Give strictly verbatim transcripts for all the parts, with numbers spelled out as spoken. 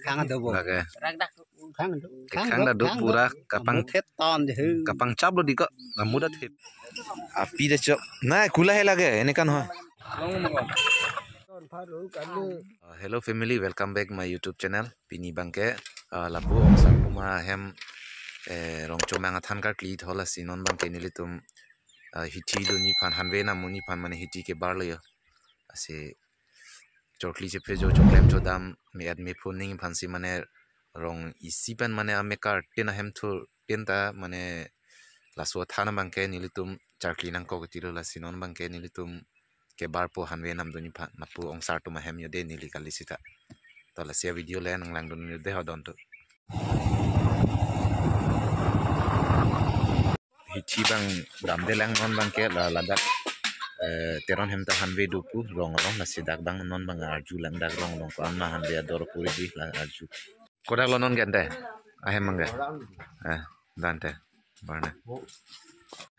Khang do bo. Lake. Khang do. Khang do pura kapang thet ton je. Kapang chap lo di ko. Amuda thet. Api de chok. Na kula he lake. Ini kan ho. Uh, hello family, welcome back my YouTube channel. Pini abangke, uh, lapu ongsar puma hem, eh, Rongchomang athan karkli thola si non abangke nelitum, uh, hithi do ni phan hanve nam ni phan mane hithi kebar lo yo. Asi chokli chephe jo choklem chodam me at me phoning phan si mane rong isi pen mane amekar tin ahem thur tin ta mane laso athan abangke nelitum charkli nangkok tilo lasi non abangke nelitum kebar po hanve nam do ni phan lapu ongsar atum ahem yo de neli kali sita. To lasi video le nang langdun yo de ho don tu. Hithi abang damde lang non abangke la ladak, eh, Teron hem ta hanve do pu rong along lasi dak abang non abang arju lang dak rong along ko-an ma hanve ador puri di la arju. Kodak lo non gente ahem abangke. Eh, dante. Barna.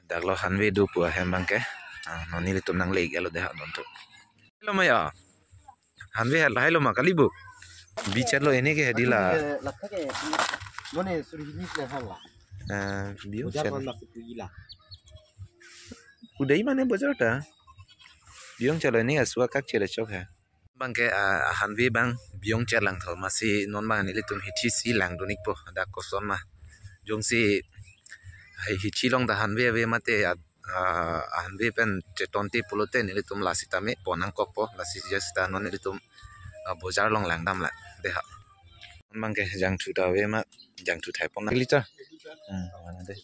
Dak lo hanve do pu ahem abangke. Ah, non nelitum nang lek alo de ha don tu. Lo ma ya. Hanve hal hai lo ma kali bu. Bichat lo ini ke hadi la. Lathake mane suri hini na hala. Eh, biong Bojar chat. Kon mak tu ila. Udai mane bojar ta. Biong chalo ini asua kak chere chok ha. Abangke, ah, hanve abang biong chat lang tho masi non abang nelitum hithi si langdun ik po dak koson ma. Jongsi hi-, hithi along ta hanve ave mate, ah, ah, hanve pen cheton te pulote nelitum lasi tame pon nangkok po lasi just ta non nelitum, ah, bojar along langdam la de ha. Non abangke jangthu ta ave ma jangthu thai pon nang liter. Hmm, mana de.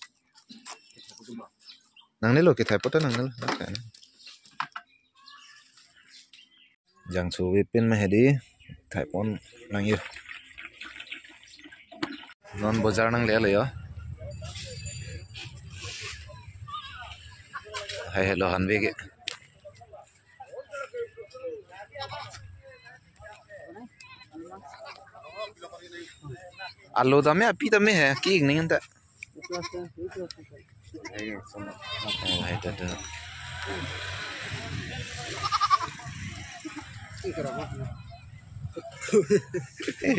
Nangnelo kethai pon ta nangnelo. Jangthu ave pen ma hedi thai pon nang yo. Non bojar nangle lo yo. Hai hello hanve ke. Alu tame api tame he ki ning ta.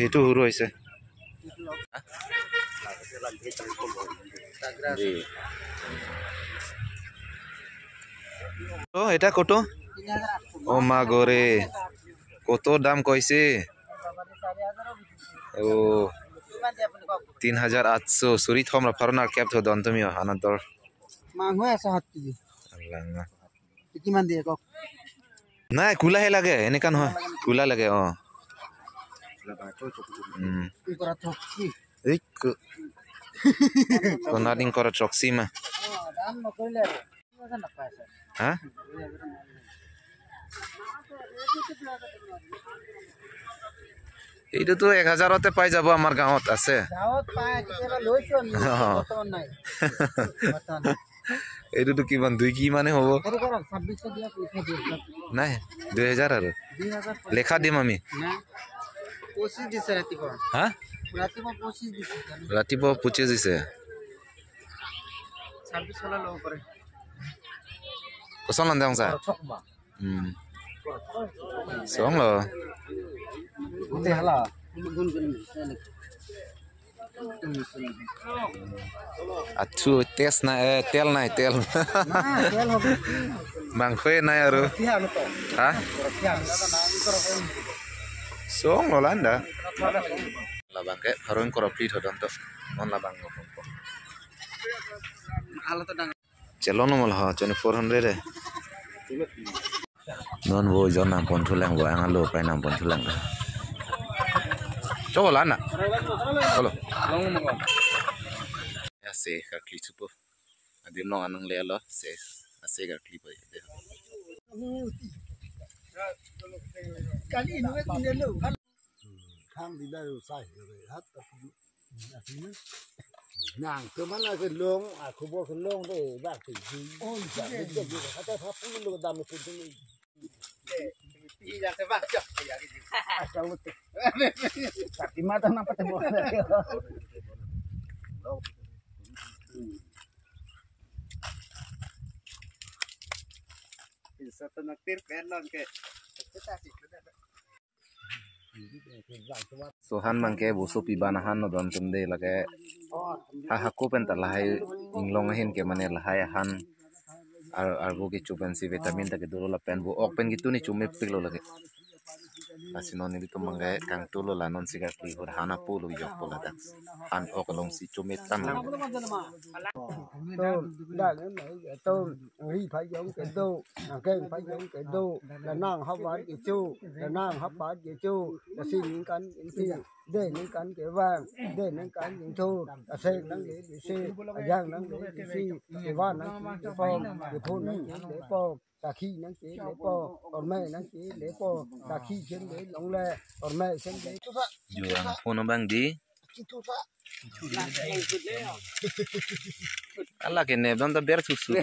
এইটো সৰু হৈছে। তো এটা কত? অ' মা গৰে, কত দাম কৈছে? অ', তিন হাজাৰ আঠশ, চুৰি থম ৰ ফাৰ নাৰ কেপ থ দন তুমি অ' আনন্দৰ। মাংস আছে সাত কেজি। আল্লাহ না। কিমান দিয়ে কওক? নাই, কুলাহে লাগে, এনেকা নহয়। কুলা লাগে, অ'। উম। কি কৰা থকছি? এই ক-, কনাদিং কৰা থকছি মা। অ', দাম নকৰিলে আৰু। হা? এইটোতো এক হাজাৰতে পাই যাব, আমাৰ গাঁৱত আছে। গাঁৱত পায়, কেতিয়াবা লৈছো আমি, অ। বৰ্তমান নাই। বৰ্তমান নাই। এইটোতো কিমান, দুই কি মানে হ'ব? সৰু কৰক, ছাব্বিছশ দিয়ক, লিখাই দিয়ক। নাই, দুই হাজাৰ আৰু। দুই হাজাৰ। লেখা দিম আমি। নাই। পঁচিছ দিছে ৰাতিপুৱা। হা? ৰাতিপুৱা পঁচিছ দিছে। ৰাতিপুৱা পঁচিছ দিছে। ছাব্বিছ হ'লে ল'ব পাৰে। Kosong lang dong sa? Para thok ba? Hmm. Song lo. Ate hala. Athu test na, eh, tel na, tel. Na, tel hobo. Mangkhoi na aru. Rupiah ano to? Ha? Rupiah ano to? Song lo landa. Labang ke, harun koropli thodon to. Non labang lo. Hala to dang. Chelon mo lo, twenty four hundred eh. Non vo jon nang pon thulang vo, ang alo pai nang pon thulang. Chola na. Halo. Ase karkli thupo. Adim long anang le alo, se, ase karkli po. Kali ini wek ini lo. Khang di bai sai re hat ta. Nang ke mana ke long, aku bo ke long de, ba ke ji. Oh, ba ke ji. Kata apa pun lo dam ke tu. Iya, tebak, cok. Iya, gitu. Asal lu tuh. Tapi mata apa tuh? Bisa tenaktir pelon ke. Kita sih, kita. So han abangke boso piban ahan no don tum de lake. Ha hako pen ta lahai inglong ahin ke mane lahai ahan ar argo kecho pensi vitamin ta kedo lo lapen vo ok pen ketuni chomepik lo lake. Lasi non nelitum abangke kangtu lo la non sigar kli hur han apo lo yok po ladak. Han ok alongsi chometang lo. Tum, dak, tum, ri phai jong kedo, nangkeng phai jong kedo, lanang havar kecho, lanang hapat kecho, lasi ningkan inti, de ningkan kevang, de ningkan ingthur, asek nangle desi, ajang nangle desi, kevan nangkele pom, kepho nangkele pom, kakhi nangkele pom, korme nangkele pom, kakhi sende longle, korme sende. Juang phone abang di. Ala ke nep dam ta ber susu ke.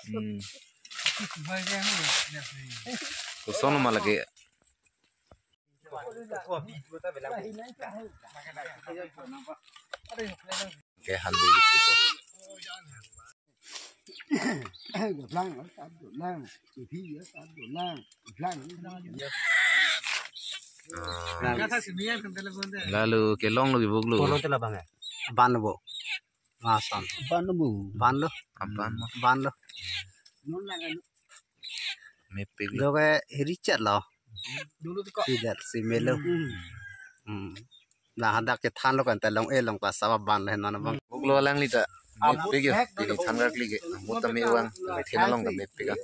Hmm. Koson ma lake. Ke han di. Lang, lang, lang, lang. Ah. Lalu kelong lagi buk lo. Kono tela bang ya. Ban bo. Masam. Ban bo. Ban lo. Aban ma. Ban lo. Mepik lo. Doke Richard lo. Richard si melo. Hmm. Hmm. La hadak kethan lo kan ta long e long ta saba ban le non abang. Buk lo lang li ta. Mepik yo. Pini than kar kli ke. Mut ta me uang. Me thin long ta mepik a.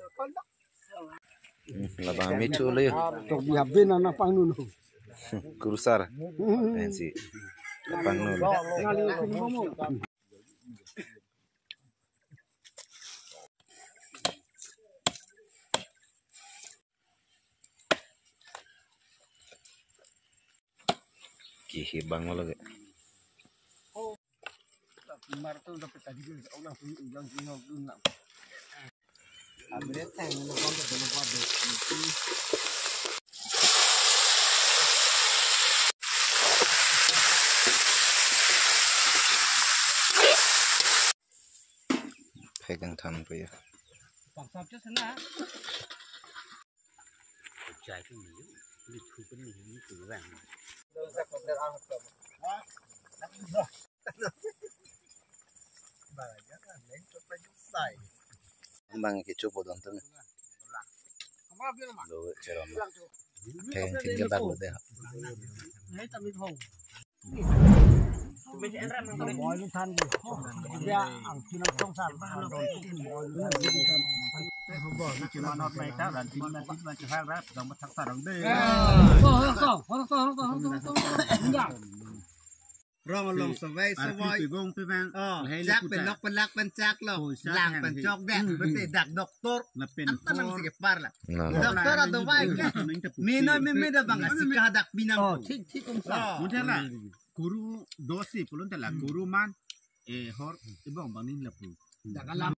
Hmm, labang me chu lo yo. Tok bihabin anak pangnu no. Kurusar. Pensi. Pangnu lo. Kihi bang lo ke. Pegang tangan pe ya. Bang kecho po don tum. Lo cheron. Theng theng ke bak lo de. Rong along savai savai. Arpi pibong pibang. Oh, lahai chak le pen kuta. Lok pen lak pen chak lo. Oh, chak lang pen hangsi. Chok dek. Hmm, bete hmm. Dak doktor. Lapen anta nang hor. Sike par la. Na, na. Doktor adawai ke. Mino meme da bang asika dak binang. Oh, thik thik kum sa. Oh. Mudah la. Kuru dosi pulun tela. Hmm. Kuru man. Eh, hor ibong bang ning lapu. Dak alam.